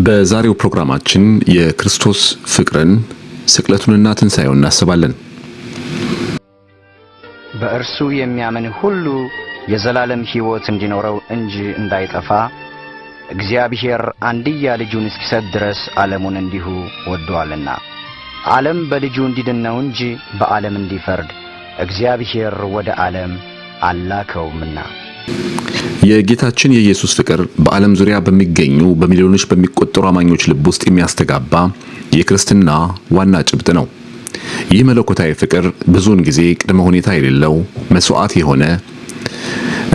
በዛሬው ፕሮግራማችን የክርስቶስ ፍቅርን፣ ስቅለቱንና ትንሣኤውን እናስባለን። በእርሱ የሚያምን ሁሉ የዘላለም ሕይወት እንዲኖረው እንጂ እንዳይጠፋ እግዚአብሔር አንድያ ልጁን እስኪሰጥ ድረስ ዓለሙን እንዲሁ ወዶአልና። ዓለም በልጁ እንዲድን ነው እንጂ በዓለም እንዲፈርድ እግዚአብሔር ወደ ዓለም አላከውምና። የጌታችን የኢየሱስ ፍቅር በዓለም ዙሪያ በሚገኙ በሚሊዮኖች በሚቆጠሩ አማኞች ልብ ውስጥ የሚያስተጋባ የክርስትና ዋና ጭብጥ ነው። ይህ መለኮታዊ ፍቅር ብዙውን ጊዜ ቅድመ ሁኔታ የሌለው፣ መስዋዕት የሆነ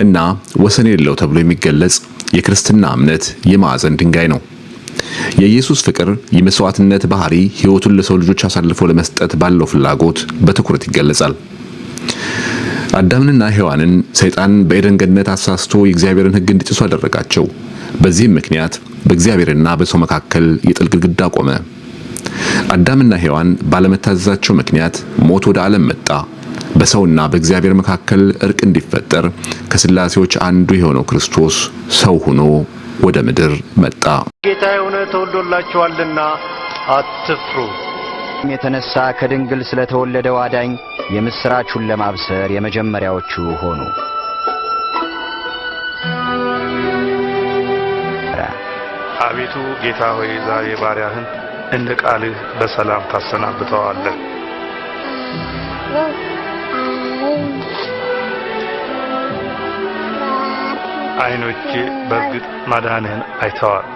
እና ወሰን የሌለው ተብሎ የሚገለጽ የክርስትና እምነት የማዕዘን ድንጋይ ነው። የኢየሱስ ፍቅር የመስዋዕትነት ባህሪ ሕይወቱን ለሰው ልጆች አሳልፎ ለመስጠት ባለው ፍላጎት በትኩረት ይገለጻል። አዳምንና ሔዋንን ሰይጣን በኤደን ገነት አሳስቶ የእግዚአብሔርን ሕግ እንዲጥሱ አደረጋቸው። በዚህም ምክንያት በእግዚአብሔርና በሰው መካከል የጥል ግድግዳ ቆመ። አዳምና ሔዋን ባለመታዘዛቸው ምክንያት ሞት ወደ ዓለም መጣ። በሰውና በእግዚአብሔር መካከል እርቅ እንዲፈጠር ከሥላሴዎች አንዱ የሆነው ክርስቶስ ሰው ሆኖ ወደ ምድር መጣ። ጌታ የሆነ ተወልዶላችኋልና አትፍሩ። የተነሳ ከድንግል ስለተወለደው አዳኝ የምሥራቹን ለማብሰር የመጀመሪያዎቹ ሆኑ። አቤቱ ጌታ ሆይ፣ ዛሬ ባሪያህን እንደ ቃልህ በሰላም ታሰናብተዋለህ። ዓይኖቼ በእርግጥ ማዳንህን አይተዋል፣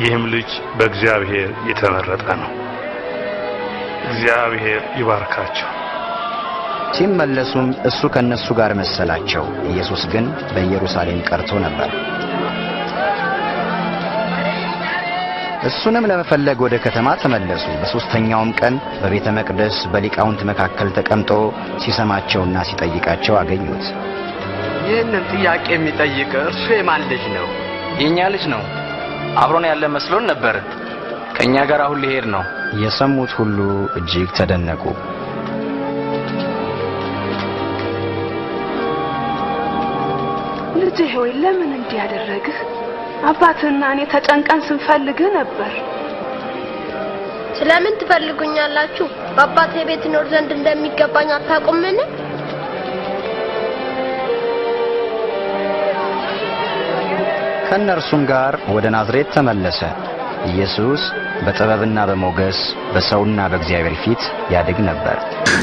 ይህም ልጅ በእግዚአብሔር የተመረጠ ነው። እግዚአብሔር ይባርካቸው። ሲመለሱም እሱ ከእነሱ ጋር መሰላቸው። ኢየሱስ ግን በኢየሩሳሌም ቀርቶ ነበር። እሱንም ለመፈለግ ወደ ከተማ ተመለሱ። በሦስተኛውም ቀን በቤተ መቅደስ በሊቃውንት መካከል ተቀምጦ ሲሰማቸውና ሲጠይቃቸው አገኙት። ይህንን ጥያቄ የሚጠይቅ እርሱ የማን ልጅ ነው? የኛ ልጅ ነው። አብሮን ያለ መስሎን ነበር። ከኛ ጋር አሁን ሊሄድ ነው። የሰሙት ሁሉ እጅግ ተደነቁ። ልጄ ሆይ፣ ለምን እንዲህ ያደረግህ? አባትህና እኔ ተጨንቀን ስንፈልግህ ነበር። ስለምን ትፈልጉኛላችሁ? በአባቴ ቤት እኖር ዘንድ እንደሚገባኝ አታውቁምን? ከእነርሱም ጋር ወደ ናዝሬት ተመለሰ። ኢየሱስ በጥበብና በሞገስ፣ በሰውና በእግዚአብሔር ፊት ያድግ ነበር።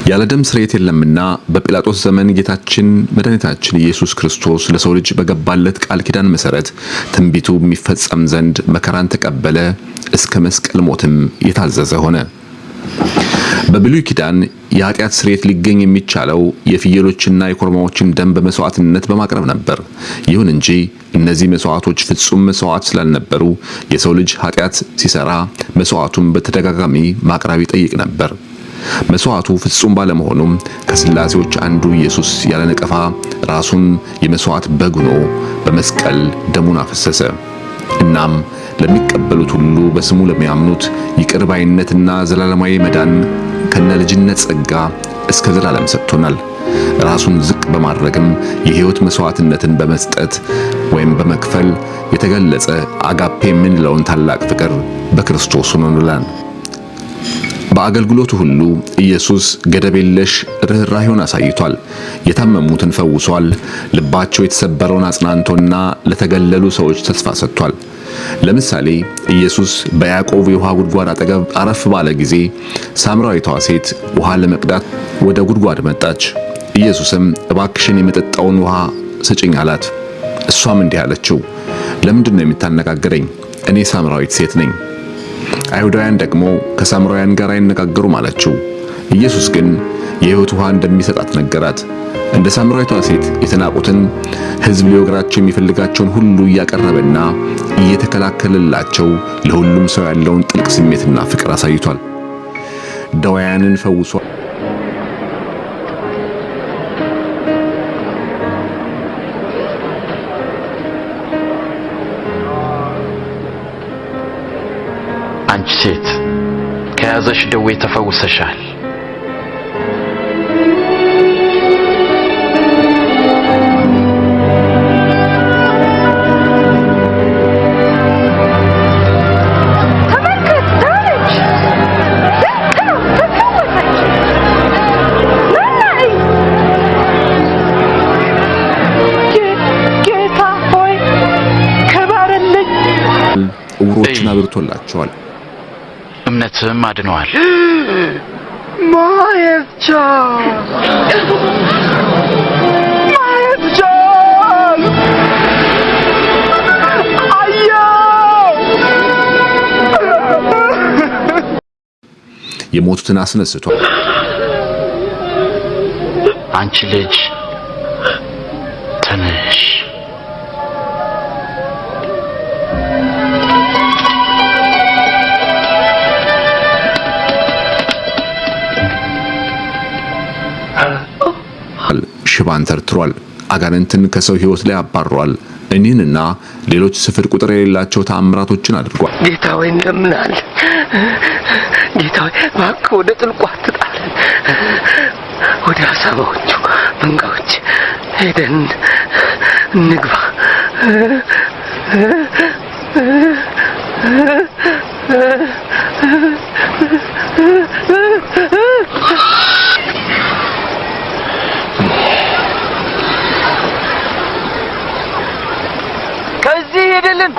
ያለ ደም ስርየት የለምና በጲላጦስ ዘመን ጌታችን መድኃኒታችን ኢየሱስ ክርስቶስ ለሰው ልጅ በገባለት ቃል ኪዳን መሰረት ትንቢቱ የሚፈጸም ዘንድ መከራን ተቀበለ፣ እስከ መስቀል ሞትም የታዘዘ ሆነ። በብሉይ ኪዳን የኃጢአት ስርየት ሊገኝ የሚቻለው የፍየሎችና የኮርማዎችን ደም በመስዋዕትነት በማቅረብ ነበር። ይሁን እንጂ እነዚህ መስዋዕቶች ፍጹም መስዋዕት ስላልነበሩ የሰው ልጅ ኃጢአት ሲሰራ መስዋዕቱን በተደጋጋሚ ማቅረብ ይጠይቅ ነበር። መስዋዕቱ ፍጹም ባለመሆኑም ከሥላሴዎች አንዱ ኢየሱስ ያለ ነቀፋ ራሱን የመስዋዕት በግ ሆኖ በመስቀል ደሙን አፈሰሰ። እናም ለሚቀበሉት ሁሉ፣ በስሙ ለሚያምኑት ይቅር ባይነትና ዘላለማዊ መዳን ከነ ልጅነት ጸጋ እስከ ዘላለም ሰጥቶናል። ራሱን ዝቅ በማድረግም የሕይወት መስዋዕትነትን በመስጠት ወይም በመክፈል የተገለጸ አጋፔ የምንለውን ታላቅ ፍቅር በክርስቶስ ሆኖልናል። በአገልግሎቱ ሁሉ ኢየሱስ ገደብ የለሽ ርኅራኄውን አሳይቷል። የታመሙትን ፈውሷል። ልባቸው የተሰበረውን አጽናንቶና ለተገለሉ ሰዎች ተስፋ ሰጥቷል። ለምሳሌ ኢየሱስ በያዕቆብ የውሃ ጉድጓድ አጠገብ አረፍ ባለ ጊዜ ሳምራዊቷ ሴት ውሃ ለመቅዳት ወደ ጉድጓድ መጣች። ኢየሱስም እባክሽን የመጠጣውን ውሃ ስጭኝ አላት። እሷም እንዲህ አለችው፣ ለምንድን ነው የምታነጋግረኝ? እኔ ሳምራዊት ሴት ነኝ። አይሁዳውያን ደግሞ ከሳምራውያን ጋር አይነጋገሩም አለችው። ኢየሱስ ግን የሕይወት ውሃ እንደሚሰጣት ነገራት። እንደ ሳምራዊቷ ሴት የተናቁትን ሕዝብ ሊወግራቸው የሚፈልጋቸውን ሁሉ እያቀረበና እየተከላከለላቸው ለሁሉም ሰው ያለውን ጥልቅ ስሜትና ፍቅር አሳይቷል። ደዋያንን ፈውሷል። አንቺ ሴት፣ ከያዘሽ ደዌ ተፈውሰሻል። አብርቶላቸዋል። እምነትህም አድኖሃል። ማየት ቻል፣ ማየት ቻል። አየው። የሞቱትን አስነስቷል። አንቺ ልጅ ተነሽ። ሽባን ተርትሯል። አጋንንትን ከሰው ሕይወት ላይ አባሯል። እኒህንና ሌሎች ስፍር ቁጥር የሌላቸው ተአምራቶችን አድርጓል። ጌታ ሆይ እንለምናለን። ጌታ ሆይ እባክህ ወደ ጥልቁ አትጣለን። ወደ አሳማዎቹ መንጋዎች ሄደን እንግባ። ከዚህ ሄደልን።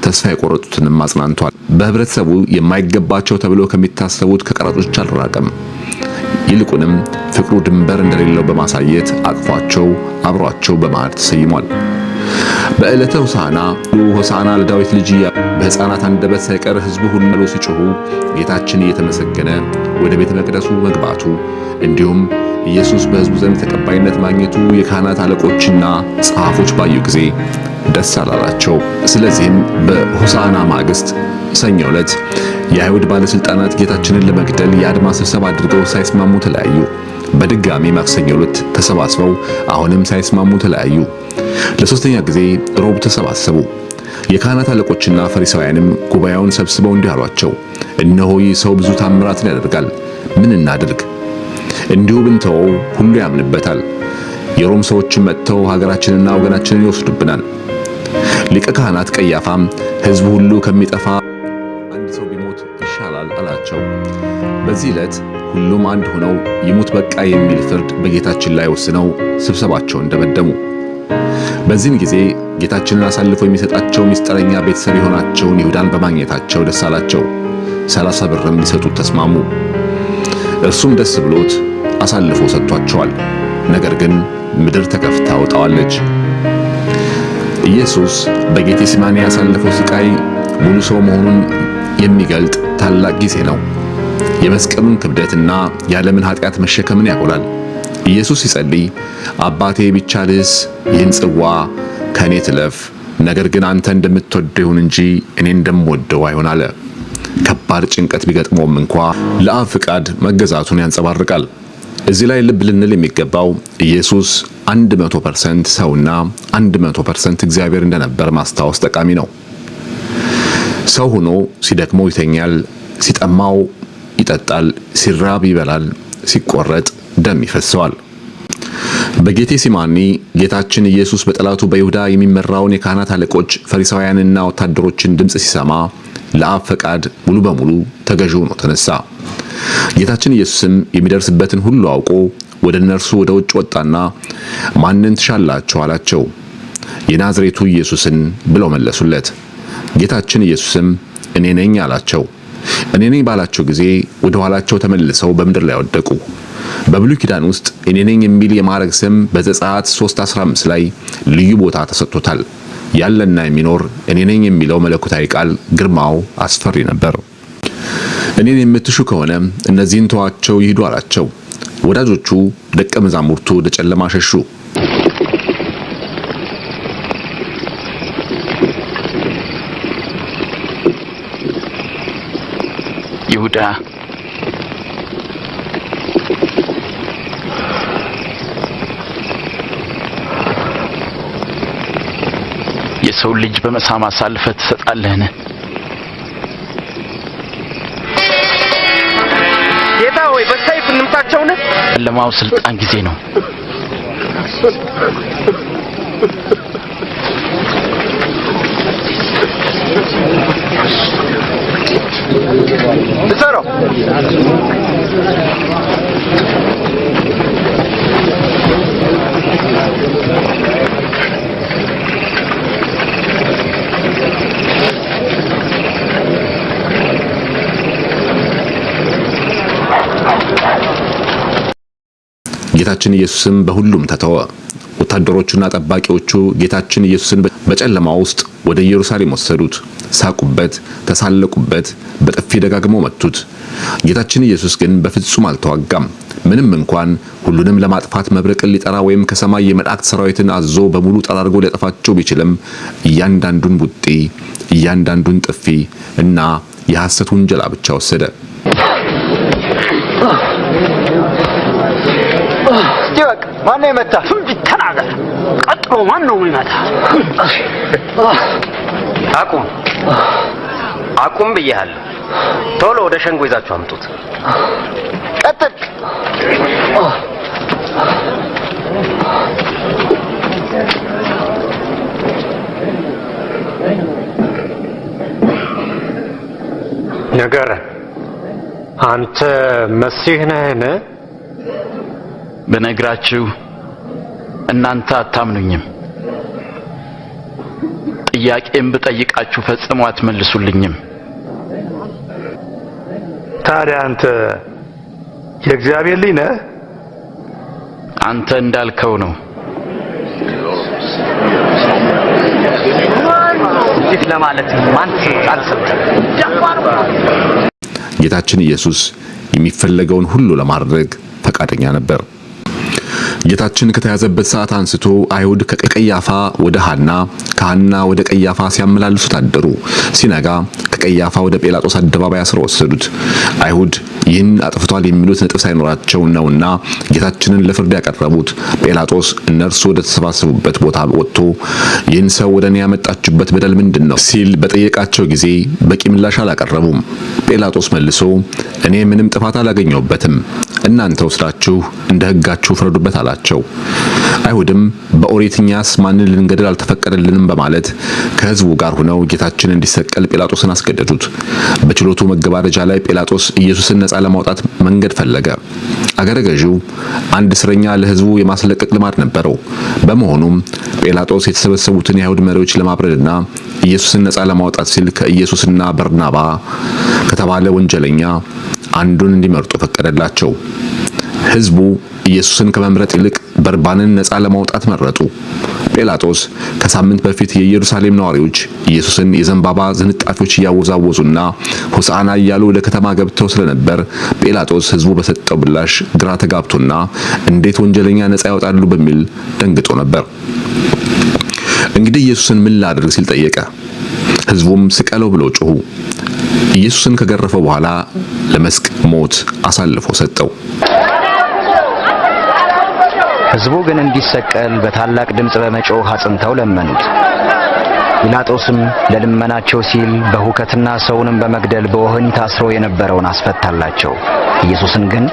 ተስፋ የቆረጡትንም አጽናንቷል። በህብረተሰቡ የማይገባቸው ተብሎ ከሚታሰቡት ከቀራጮች አልራቀም። ይልቁንም ፍቅሩ ድንበር እንደሌለው በማሳየት አቅፏቸው አብሯቸው በማዕድ ተሰይሟል። በዕለተ ሆሳዕና "ሆሳዕና ለዳዊት ልጅ" በሕፃናት አንደበት ሳይቀር ሕዝቡ ሁሉ ሲጮሁ ጌታችን እየተመሰገነ ወደ ቤተ መቅደሱ መግባቱ፣ እንዲሁም ኢየሱስ በሕዝቡ ዘንድ ተቀባይነት ማግኘቱ የካህናት አለቆችና ጸሐፎች ባዩ ጊዜ ደስ አላላቸው። ስለዚህም በሆሳዕና ማግስት ሰኞ ዕለት የአይሁድ ባለስልጣናት ጌታችንን ለመግደል የአድማ ስብሰባ አድርገው ሳይስማሙ ተለያዩ። በድጋሚ ማክሰኞ ዕለት ተሰባስበው አሁንም ሳይስማሙ ተለያዩ። ለሶስተኛ ጊዜ ሮብ ተሰባሰቡ። የካህናት አለቆችና ፈሪሳውያንም ጉባኤውን ሰብስበው እንዲህ አሏቸው፣ እነሆ ይህ ሰው ብዙ ታምራትን ያደርጋል። ምን እናድርግ? እንዲሁ ብንተወው ሁሉ ያምንበታል። የሮም ሰዎችም መጥተው ሀገራችንና ወገናችንን ይወስዱብናል። ሊቀ ካህናት ቀያፋም ሕዝቡ ሁሉ ከሚጠፋ አንድ ሰው ቢሞት ይሻላል አላቸው። በዚህ ዕለት ሁሉም አንድ ሆነው ይሙት በቃ የሚል ፍርድ በጌታችን ላይ ወስነው ስብሰባቸውን ደመደሙ። በዚህም ጊዜ ጌታችንን አሳልፎ የሚሰጣቸው ምስጢረኛ ቤተሰብ የሆናቸውን ይሁዳን በማግኘታቸው ደስ አላቸው። 30 ብርም ሊሰጡት ተስማሙ። እርሱም ደስ ብሎት አሳልፎ ሰጥቷቸዋል። ነገር ግን ምድር ተከፍታ ወጣዋለች። ኢየሱስ በጌቴሴማኒ ያሳለፈው ስቃይ ሙሉ ሰው መሆኑን የሚገልጥ ታላቅ ጊዜ ነው። የመስቀሉን ክብደትና የዓለምን ኃጢአት መሸከምን ያጎላል። ኢየሱስ ሲጸልይ "አባቴ ቢቻልስ ይህን ጽዋ ከእኔ ትለፍ፣ ነገር ግን አንተ እንደምትወደው ይሁን እንጂ እኔ እንደምወደው አይሁን" አለ። ከባድ ጭንቀት ቢገጥመውም እንኳ ለአብ ፍቃድ መገዛቱን ያንጸባርቃል። እዚህ ላይ ልብ ልንል የሚገባው ኢየሱስ 100% ሰውና 100% እግዚአብሔር እንደነበር ማስታወስ ጠቃሚ ነው። ሰው ሆኖ ሲደክመው ይተኛል፣ ሲጠማው ይጠጣል፣ ሲራብ ይበላል፣ ሲቆረጥ ደም ይፈሰዋል። በጌቴሴማኒ ጌታችን ኢየሱስ በጠላቱ በይሁዳ የሚመራውን የካህናት አለቆች፣ ፈሪሳውያንና ወታደሮችን ድምፅ ሲሰማ ለአብ ፈቃድ ሙሉ በሙሉ ተገዥ ሆኖ ተነሳ። ጌታችን ኢየሱስም የሚደርስበትን ሁሉ አውቆ ወደ እነርሱ ወደ ውጭ ወጣና "ማንን ትሻላችሁ?" አላቸው። "የናዝሬቱ ኢየሱስን" ብለው መለሱለት። ጌታችን ኢየሱስም "እኔ ነኝ" አላቸው። "እኔ ነኝ" ባላቸው ጊዜ ወደ ኋላቸው ተመልሰው በምድር ላይ ወደቁ። በብሉይ ኪዳን ውስጥ እኔ ነኝ የሚል የማዕረግ ስም በዘጸአት 3:15 ላይ ልዩ ቦታ ተሰጥቶታል። ያለና የሚኖር እኔ ነኝ የሚለው መለኮታዊ ቃል ግርማው አስፈሪ ነበር። "እኔን የምትሹ ከሆነ እነዚህን ተዋቸው ይሂዱ" አላቸው። ወዳጆቹ ደቀ መዛሙርቱ ወደ ጨለማ ሸሹ። ይሁዳ፣ የሰው ልጅ በመሳም አሳልፈህ ትሰጣለህን? ጌታ ሆይ፣ በሰይፍ እንምታቸውን? ጨለማው ስልጣን ጊዜ ነው። እሰረው። ጌታችን ኢየሱስም በሁሉም ተተወ። ወታደሮቹና ጠባቂዎቹ ጌታችን ኢየሱስን በጨለማ ውስጥ ወደ ኢየሩሳሌም ወሰዱት። ሳቁበት፣ ተሳለቁበት፣ በጥፊ ደጋግመው መቱት። ጌታችን ኢየሱስ ግን በፍጹም አልተዋጋም። ምንም እንኳን ሁሉንም ለማጥፋት መብረቅን ሊጠራ ወይም ከሰማይ የመላእክት ሰራዊትን አዞ በሙሉ ጠራርጎ ሊያጠፋቸው ቢችልም እያንዳንዱን ቡጢ፣ እያንዳንዱን ጥፊ እና የሐሰት ውንጀላ ብቻ ወሰደ። እስቲ በቃ፣ ማን ነው የመታ? ተናገር። ቀጥሎ ማን ነው የሚመታ? አቁም፣ አቁም ብዬሃለሁ። ቶሎ ወደ ሸንጎ ይዛችሁ አምጡት። ቀጥል። ንገረን፣ አንተ መሲህ ነህን? ብነግራችሁ እናንተ አታምኑኝም። ጥያቄም ብጠይቃችሁ ፈጽሞ አትመልሱልኝም። ታዲያ አንተ የእግዚአብሔር ልጅ ነህ? አንተ እንዳልከው ነው። እንዲህ ለማለት ማን ስልጣን ሰጠ? ጌታችን ኢየሱስ የሚፈለገውን ሁሉ ለማድረግ ፈቃደኛ ነበር። ጌታችን ከተያዘበት ሰዓት አንስቶ አይሁድ ከቀያፋ ወደ ሐና፣ ከሐና ወደ ቀያፋ ሲያመላልሱት አደሩ። ሲነጋ ከቀያፋ ወደ ጲላጦስ አደባባይ አስረው ወሰዱት። አይሁድ ይህን አጥፍቷል የሚሉት ነጥብ ሳይኖራቸው ነውና ጌታችንን ለፍርድ ያቀረቡት። ጲላጦስ እነርሱ ወደ ተሰባሰቡበት ቦታ ወጥቶ "ይህን ሰው ወደ እኔ ያመጣችሁበት በደል ምንድን ነው?" ሲል በጠየቃቸው ጊዜ በቂ ምላሽ አላቀረቡም። ጲላጦስ መልሶ "እኔ ምንም ጥፋት አላገኘሁበትም፣ እናንተ ወስዳችሁ እንደ ሕጋችሁ ፍረዱበት" አላቸው። አይሁድም "በኦሪት እኛስ ማንን ልንገድል አልተፈቀደልንም?" በማለት ከሕዝቡ ጋር ሆነው ጌታችን እንዲሰቀል ጲላጦስን አስገደዱት። በችሎቱ መገባደጃ ላይ ጲላጦስ ኢየሱስን ነፃ ለማውጣት መንገድ ፈለገ። አገረ ገዢው አንድ እስረኛ ለሕዝቡ የማስለቀቅ ልማድ ነበረው። በመሆኑም ጲላጦስ የተሰበሰቡትን የአይሁድ መሪዎች ለማብረድና ኢየሱስን ነፃ ለማውጣት ሲል ከኢየሱስና በርናባ ከተባለ ወንጀለኛ አንዱን እንዲመርጡ ፈቀደላቸው። ሕዝቡ ኢየሱስን ከመምረጥ ይልቅ በርባንን ነፃ ለማውጣት መረጡ። ጲላጦስ ከሳምንት በፊት የኢየሩሳሌም ነዋሪዎች ኢየሱስን የዘንባባ ዝንጣፊዎች እያወዛወዙና ሆሳዕና እያሉ ወደ ከተማ ገብተው ስለነበር ጲላጦስ ሕዝቡ በሰጠው ምላሽ ግራ ተጋብቶና እንዴት ወንጀለኛ ነፃ ያወጣሉ በሚል ደንግጦ ነበር። "እንግዲህ ኢየሱስን ምን ላድርግ?" ሲል ጠየቀ። ሕዝቡም "ስቀለው" ብለው ጮሁ። ኢየሱስን ከገረፈው በኋላ ለመስቀል ሞት አሳልፎ ሰጠው። ሕዝቡ ግን እንዲሰቀል በታላቅ ድምፅ በመጮህ አጽንተው ለመኑት። ጲላጦስም ለልመናቸው ሲል በሁከትና ሰውንም በመግደል በወህኒ ታስሮ የነበረውን አስፈታላቸው። ኢየሱስን ግን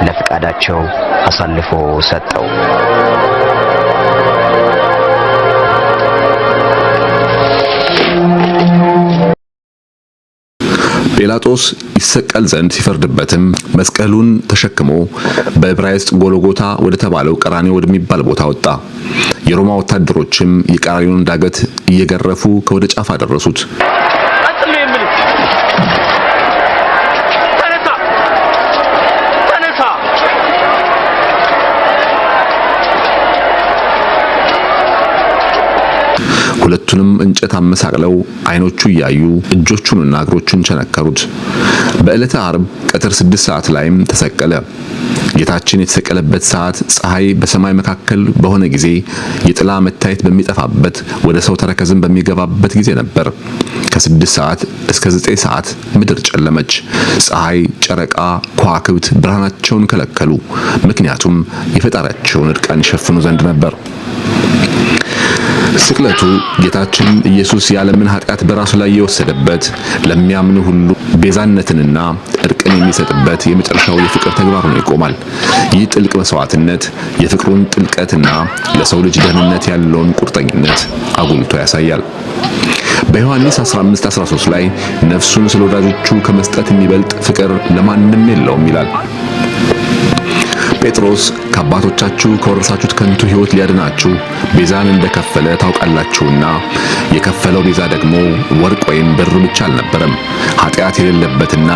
ለፍቃዳቸው አሳልፎ ሰጠው። ጲላጦስ ይሰቀል ዘንድ ሲፈርድበትም መስቀሉን ተሸክሞ በዕብራይስጥ ጎልጎታ ወደ ተባለው ቀራንዮ ወደሚባል ቦታ ወጣ። የሮማ ወታደሮችም የቀራንዮን ዳገት እየገረፉ ከወደ ጫፍ አደረሱት። ቀጥል ነው የምልህ። ተነሳ፣ ተነሳ። ሁለቱንም እንጨት አመሳቅለው አይኖቹ እያዩ እጆቹንና እግሮቹን ቸነከሩት። በዕለተ ዓርብ ቀትር 6 ሰዓት ላይም ተሰቀለ። ጌታችን የተሰቀለበት ሰዓት ፀሐይ በሰማይ መካከል በሆነ ጊዜ፣ የጥላ መታየት በሚጠፋበት፣ ወደ ሰው ተረከዝም በሚገባበት ጊዜ ነበር። ከ6 ሰዓት እስከ 9 ሰዓት ምድር ጨለመች። ፀሐይ፣ ጨረቃ፣ ከዋክብት ብርሃናቸውን ከለከሉ። ምክንያቱም የፈጣሪያቸውን እርቃን ይሸፍኑ ዘንድ ነበር። ስቅለቱ ጌታችን ኢየሱስ የዓለምን ኃጢአት በራሱ ላይ የወሰደበት፣ ለሚያምኑ ሁሉ ቤዛነትንና እርቅን የሚሰጥበት የመጨረሻው የፍቅር ተግባር ሆኖ ይቆማል። ይህ ጥልቅ መስዋዕትነት የፍቅሩን ጥልቀትና ለሰው ልጅ ደህንነት ያለውን ቁርጠኝነት አጉልቶ ያሳያል። በዮሐንስ 15:13 ላይ ነፍሱን ስለ ወዳጆቹ ከመስጠት የሚበልጥ ፍቅር ለማንም የለውም ይላል። ጴጥሮስ ከአባቶቻችሁ ከወረሳችሁት ከንቱ ሕይወት ሊያድናችሁ ቤዛን እንደከፈለ ታውቃላችሁና፣ የከፈለው ቤዛ ደግሞ ወርቅ ወይም ብር ብቻ አልነበረም፣ ኃጢአት የሌለበትና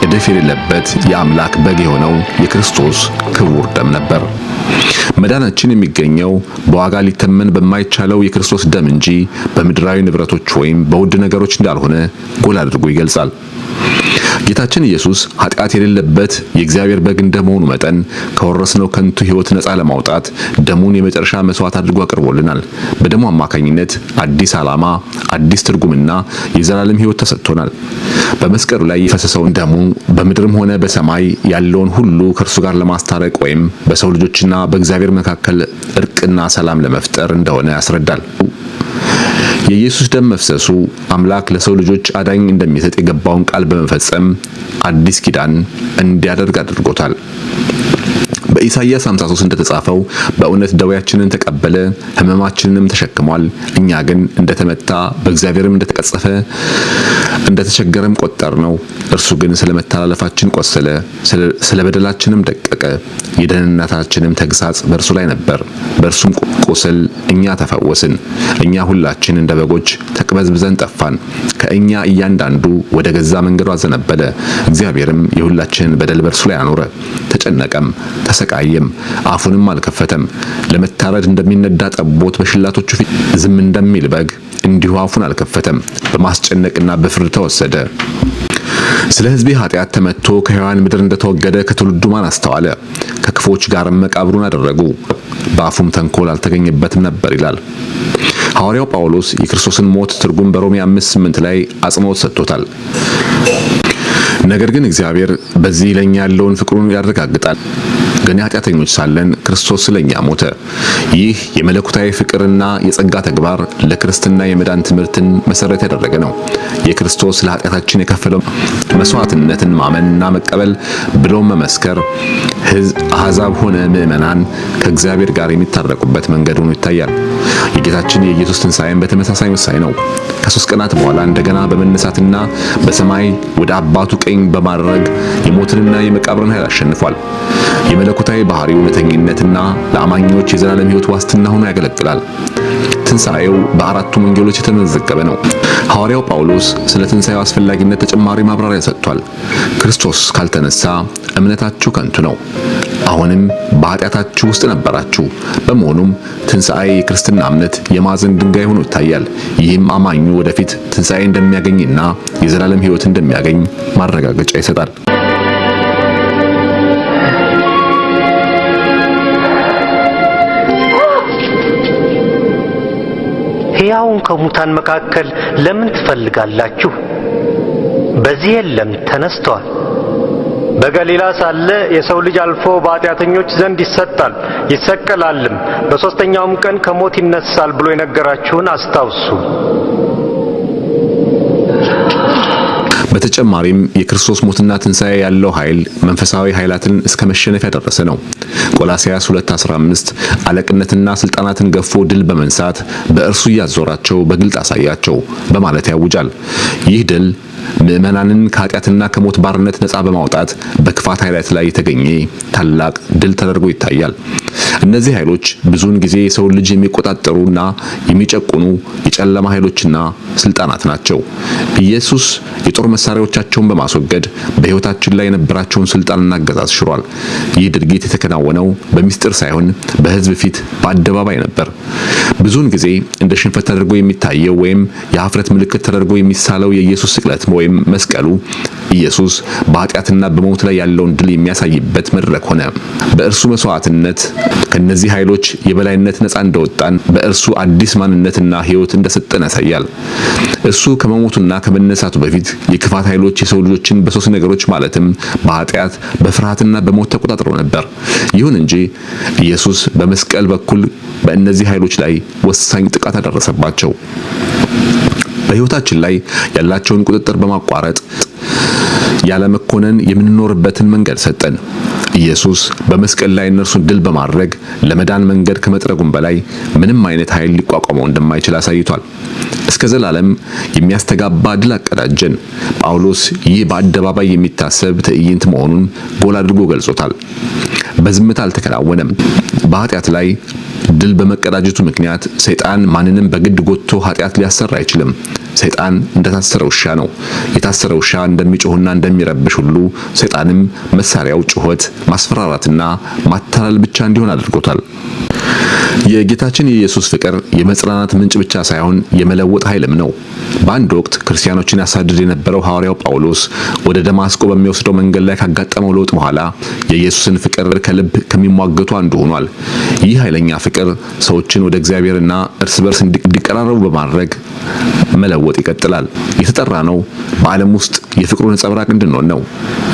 እድፍ የሌለበት የአምላክ በግ የሆነው የክርስቶስ ክቡር ደም ነበር። መዳናችን የሚገኘው በዋጋ ሊተመን በማይቻለው የክርስቶስ ደም እንጂ በምድራዊ ንብረቶች ወይም በውድ ነገሮች እንዳልሆነ ጎላ አድርጎ ይገልጻል። ጌታችን ኢየሱስ ኃጢአት የሌለበት የእግዚአብሔር በግ እንደመሆኑ መጠን ከወረስነው ከንቱ ሕይወት ነፃ ለማውጣት ደሙን የመጨረሻ መስዋዕት አድርጎ አቅርቦልናል። በደሙ አማካኝነት አዲስ ዓላማ፣ አዲስ ትርጉምና የዘላለም ሕይወት ተሰጥቶናል። በመስቀሉ ላይ የፈሰሰውን ደሙ በምድርም ሆነ በሰማይ ያለውን ሁሉ ከእርሱ ጋር ለማስታረቅ ወይም በሰው ልጆችና በእግዚአብሔር መካከል እርቅና ሰላም ለመፍጠር እንደሆነ ያስረዳል። የኢየሱስ ደም መፍሰሱ አምላክ ለሰው ልጆች አዳኝ እንደሚሰጥ የገባውን ቃል በመፈጸም አዲስ ኪዳን እንዲያደርግ አድርጎታል። በኢሳይያስ 53 እንደተጻፈው በእውነት ደዌያችንን ተቀበለ፣ ሕመማችንንም ተሸክሟል። እኛ ግን እንደተመታ፣ በእግዚአብሔርም እንደተቀጸፈ፣ እንደተቸገረም ቆጠርነው። እርሱ ግን ስለ መተላለፋችን ቆሰለ፣ ስለ በደላችንም ደቀቀ። የደህንነታችንም ተግሣጽ በእርሱ ላይ ነበር፣ በእርሱም ቁስል እኛ ተፈወስን። እኛ ሁላችን እንደ በጎች ተቅበዝብዘን ጠፋን። ከእኛ እያንዳንዱ ወደ ገዛ መንገዱ አዘነበለ። እግዚአብሔርም የሁላችንን በደል በእርሱ ላይ አኖረ። ተጨነቀም፣ ተሰቃየም፣ አፉንም አልከፈተም። ለመታረድ እንደሚነዳ ጠቦት፣ በሸላቾቹ ፊት ዝም እንደሚል በግ እንዲሁ አፉን አልከፈተም። በማስጨነቅና በፍርድ ተወሰደ። ስለ ሕዝቤ ኃጢአት ተመትቶ ከሕያዋን ምድር እንደተወገደ ከትውልዱ ማን አስተዋለ? ከክፉዎች ጋርም መቃብሩን አደረጉ፣ በአፉም ተንኮል አልተገኘበትም ነበር ይላል። ሐዋርያው ጳውሎስ የክርስቶስን ሞት ትርጉም በሮሜ 5:8 ላይ አጽንኦት ሰጥቶታል። ነገር ግን እግዚአብሔር በዚህ ለኛ ያለውን ፍቅሩን ያረጋግጣል። ገና ኃጢአተኞች ሳለን ክርስቶስ ስለኛ ሞተ። ይህ የመለኮታዊ ፍቅርና የጸጋ ተግባር ለክርስትና የመዳን ትምህርትን መሰረት ያደረገ ነው። የክርስቶስ ለኃጢአታችን የከፈለው መስዋዕትነትን ማመንና መቀበል ብሎም መመስከር አሕዛብ ሆነ ምዕመናን ከእግዚአብሔር ጋር የሚታረቁበት መንገድ ሆኖ ይታያል። የጌታችን የኢየሱስ ትንሣኤን በተመሳሳይ ወሳኝ ነው። ከ3 ቀናት በኋላ እንደገና በመነሳትና በሰማይ ወደ አባቱ ቀኝ በማረግ የሞትንና የመቃብርን ኃይል አሸንፏል። የመለኮታዊ ባህሪው እውነተኝነትና ለአማኞች የዘላለም ሕይወት ዋስትና ሆኖ ያገለግላል። ትንሣኤው በአራቱም ወንጌሎች የተመዘገበ ነው። ሐዋርያው ጳውሎስ ስለ ትንሣኤው አስፈላጊነት ተጨማሪ ማብራሪያ ሰጥቷል። ክርስቶስ ካልተነሳ እምነታችሁ ከንቱ ነው፣ አሁንም በኃጢአታችሁ ውስጥ ነበራችሁ። በመሆኑም ትንሣኤ የክርስትና እምነት የማዕዘን ድንጋይ ሆኖ ይታያል። ይህም አማኙ ወደፊት ትንሣኤ እንደሚያገኝና የዘላለም ሕይወት እንደሚያገኝ ማረጋገጫ ይሰጣል። ሕያውን ከሙታን መካከል ለምን ትፈልጋላችሁ? በዚህ የለም፣ ተነስቶአል። በገሊላ ሳለ የሰው ልጅ አልፎ በኃጢአተኞች ዘንድ ይሰጣል፣ ይሰቀላልም፣ በሦስተኛውም ቀን ከሞት ይነሳል ብሎ የነገራችሁን አስታውሱ። በተጨማሪም የክርስቶስ ሞትና ትንሣኤ ያለው ኃይል መንፈሳዊ ኃይላትን እስከ መሸነፍ ያደረሰ ነው። ቆላስያስ 2:15 አለቅነትና ስልጣናትን ገፎ ድል በመንሳት በእርሱ እያዞራቸው በግልጥ አሳያቸው በማለት ያውጃል። ይህ ድል ምዕመናንን ከኃጢአትና ከሞት ባርነት ነፃ በማውጣት በክፋት ኃይላት ላይ የተገኘ ታላቅ ድል ተደርጎ ይታያል። እነዚህ ኃይሎች ብዙውን ጊዜ የሰውን ልጅ የሚቆጣጠሩና የሚጨቁኑ የጨለማ ኃይሎችና ስልጣናት ናቸው። ኢየሱስ የጦር መሳሪያዎቻቸውን በማስወገድ በሕይወታችን ላይ የነበራቸውን ስልጣንና አገዛዝ ሽሯል። ይህ ድርጊት የተከናወነው በሚስጥር ሳይሆን በሕዝብ ፊት በአደባባይ ነበር። ብዙውን ጊዜ እንደ ሽንፈት ተደርጎ የሚታየው ወይም የሀፍረት ምልክት ተደርጎ የሚሳለው የኢየሱስ ስቅለት ወይም መስቀሉ ኢየሱስ በኃጢአትና በሞት ላይ ያለውን ድል የሚያሳይበት መድረክ ሆነ። በእርሱ መስዋዕትነት ከነዚህ ኃይሎች የበላይነት ነፃ እንደወጣን፣ በእርሱ አዲስ ማንነትና ሕይወት እንደሰጠን ያሳያል። እርሱ ከመሞቱና ከመነሳቱ በፊት የክፋት ኃይሎች የሰው ልጆችን በሶስት ነገሮች ማለትም በኃጢአት፣ በፍርሃትና በሞት ተቆጣጥረው ነበር። ይሁን እንጂ ኢየሱስ በመስቀል በኩል በእነዚህ ኃይሎች ላይ ወሳኝ ጥቃት አደረሰባቸው። በሕይወታችን ላይ ያላቸውን ቁጥጥር በማቋረጥ ያለመኮነን የምንኖርበትን መንገድ ሰጠን። ኢየሱስ በመስቀል ላይ እነርሱን ድል በማድረግ ለመዳን መንገድ ከመጥረጉም በላይ ምንም አይነት ኃይል ሊቋቋመው እንደማይችል አሳይቷል። እስከ ዘላለም የሚያስተጋባ ድል አቀዳጀን። ጳውሎስ ይህ በአደባባይ የሚታሰብ ትዕይንት መሆኑን ጎላ አድርጎ ገልጾታል። በዝምታ አልተከናወነም። በኃጢአት ላይ ድል በመቀዳጀቱ ምክንያት ሰይጣን ማንንም በግድ ጎትቶ ኃጢአት ሊያሰራ አይችልም። ሰይጣን እንደታሰረ ውሻ ነው። የታሰረ ውሻ እንደሚጮህና እንደሚረብሽ ሁሉ ሰይጣንም መሳሪያው ጩኸት፣ ማስፈራራትና ማታለል ብቻ እንዲሆን አድርጎታል። የጌታችን የኢየሱስ ፍቅር የመጽናናት ምንጭ ብቻ ሳይሆን የመለወጥ ኃይልም ነው። በአንድ ወቅት ክርስቲያኖችን ያሳድድ የነበረው ሐዋርያው ጳውሎስ ወደ ደማስቆ በሚወስደው መንገድ ላይ ካጋጠመው ለውጥ በኋላ የኢየሱስን ፍቅር ከልብ ከሚሟገቱ አንዱ ሆኗል። ይህ ኃይለኛ ፍቅር ሰዎችን ወደ እግዚአብሔርና እርስ በርስ እንዲቀራረቡ በማድረግ መለወጥ ይቀጥላል። የተጠራነው በዓለም ውስጥ የፍቅሩ ነጸብራቅ እንድንሆን ነው።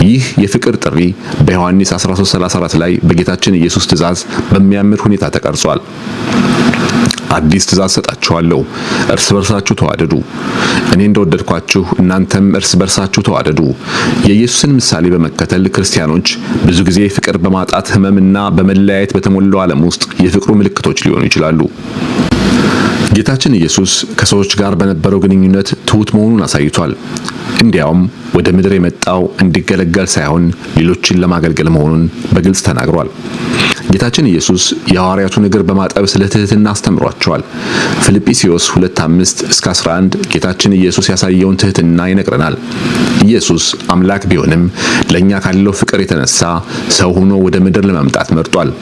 ይህ የፍቅር ጥሪ በዮሐንስ 13:34 ላይ በጌታችን ኢየሱስ ትእዛዝ በሚያምር ሁኔታ ተቀርጿል። አዲስ ትእዛዝ ሰጣችኋለሁ፣ እርስ በርሳችሁ ተዋደዱ። እኔ እንደወደድኳችሁ እናንተም እርስ በርሳችሁ ተዋደዱ። የኢየሱስን ምሳሌ በመከተል ክርስቲያኖች ብዙ ጊዜ ፍቅር በማጣት ሕመምና በመለያየት በተሞላው ዓለም ውስጥ የፍቅሩ ምልክቶች ሊሆኑ ይችላሉ። ጌታችን ኢየሱስ ከሰዎች ጋር በነበረው ግንኙነት ትሁት መሆኑን አሳይቷል። እንዲያውም ወደ ምድር የመጣው እንዲገለገል ሳይሆን ሌሎችን ለማገልገል መሆኑን በግልጽ ተናግሯል። ጌታችን ኢየሱስ የሐዋርያቱን እግር በማጠብ ስለ ትህትና አስተምሯቸዋል። ፊልጵስዩስ 2:5 እስከ 11 ጌታችን ኢየሱስ ያሳየውን ትህትና ይነግረናል። ኢየሱስ አምላክ ቢሆንም ለኛ ካለው ፍቅር የተነሳ ሰው ሆኖ ወደ ምድር ለመምጣት መርጧል።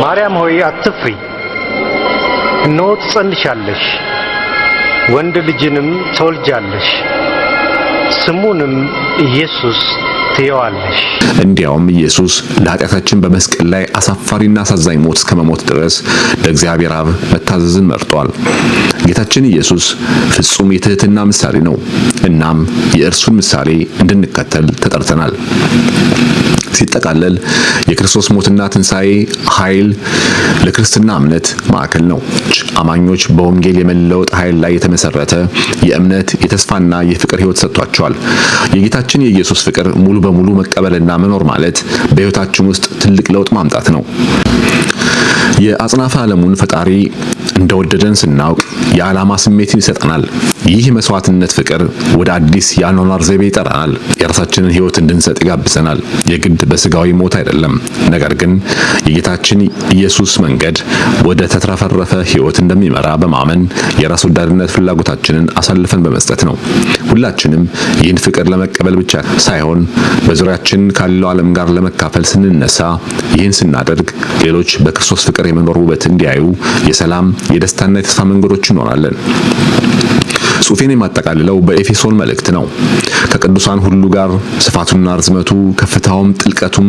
ማርያም ሆይ አትፍሪ፣ እነሆ ትጸንሻለሽ፣ ወንድ ልጅንም ትወልጃለሽ፣ ስሙንም ኢየሱስ ትየዋለሽ። እንዲያውም ኢየሱስ ለኃጢአታችን በመስቀል ላይ አሳፋሪና አሳዛኝ ሞት እስከ መሞት ድረስ ለእግዚአብሔር አብ መታዘዝን መርጧል። ጌታችን ኢየሱስ ፍጹም የትህትና ምሳሌ ነው። እናም የእርሱን ምሳሌ እንድንከተል ተጠርተናል። ሲጠቃለል የክርስቶስ ሞትና ትንሣኤ ኃይል ለክርስትና እምነት ማዕከል ነው። አማኞች በወንጌል የመለወጥ ኃይል ላይ የተመሰረተ የእምነት፣ የተስፋና የፍቅር ሕይወት ሰጥቷቸዋል። የጌታችን የኢየሱስ ፍቅር ሙሉ በሙሉ መቀበልና መኖር ማለት በሕይወታችን ውስጥ ትልቅ ለውጥ ማምጣት ነው። የአጽናፈ ዓለሙን ፈጣሪ እንደወደደን ስናውቅ የዓላማ ስሜትን ይሰጠናል። ይህ የመስዋዕትነት ፍቅር ወደ አዲስ የአኗኗር ዘይቤ ይጠራናል። የራሳችንን ሕይወት እንድንሰጥ ይጋብዘናል። የግድ በስጋዊ ሞት አይደለም፣ ነገር ግን የጌታችን ኢየሱስ መንገድ ወደ ተትረፈረፈ ሕይወት እንደሚመራ በማመን የራስ ወዳድነት ፍላጎታችንን አሳልፈን በመስጠት ነው። ሁላችንም ይህን ፍቅር ለመቀበል ብቻ ሳይሆን በዙሪያችን ካለው ዓለም ጋር ለመካፈል ስንነሳ፣ ይህን ስናደርግ ሌሎች በክርስቶስ ፍቅር የመኖር ውበት እንዲያዩ የሰላም፣ የደስታና የተስፋ መንገዶች እንሆናለን። ጽሑፌን የማጠቃልለው በኤፌሶን መልእክት ነው። ከቅዱሳን ሁሉ ጋር ስፋቱና ርዝመቱ ከፍታውም ጥልቀቱም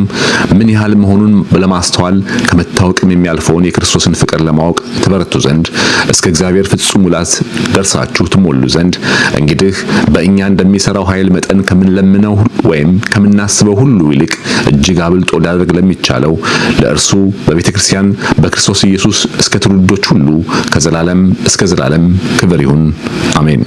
ምን ያህል መሆኑን ለማስተዋል ከመታወቅም የሚያልፈውን የክርስቶስን ፍቅር ለማወቅ ትበረቱ ዘንድ እስከ እግዚአብሔር ፍጹም ሙላት ደርሳችሁ ትሞሉ ዘንድ፣ እንግዲህ በእኛ እንደሚሰራው ኃይል መጠን ከምንለምነው ወይም ከምናስበው ሁሉ ይልቅ እጅግ አብልጦ ሊያደርግ ለሚቻለው ለእርሱ በቤተ ክርስቲያን በክርስቶስ ኢየሱስ እስከ ትውልዶች ሁሉ ከዘላለም እስከ ዘላለም ክብር ይሁን፣ አሜን።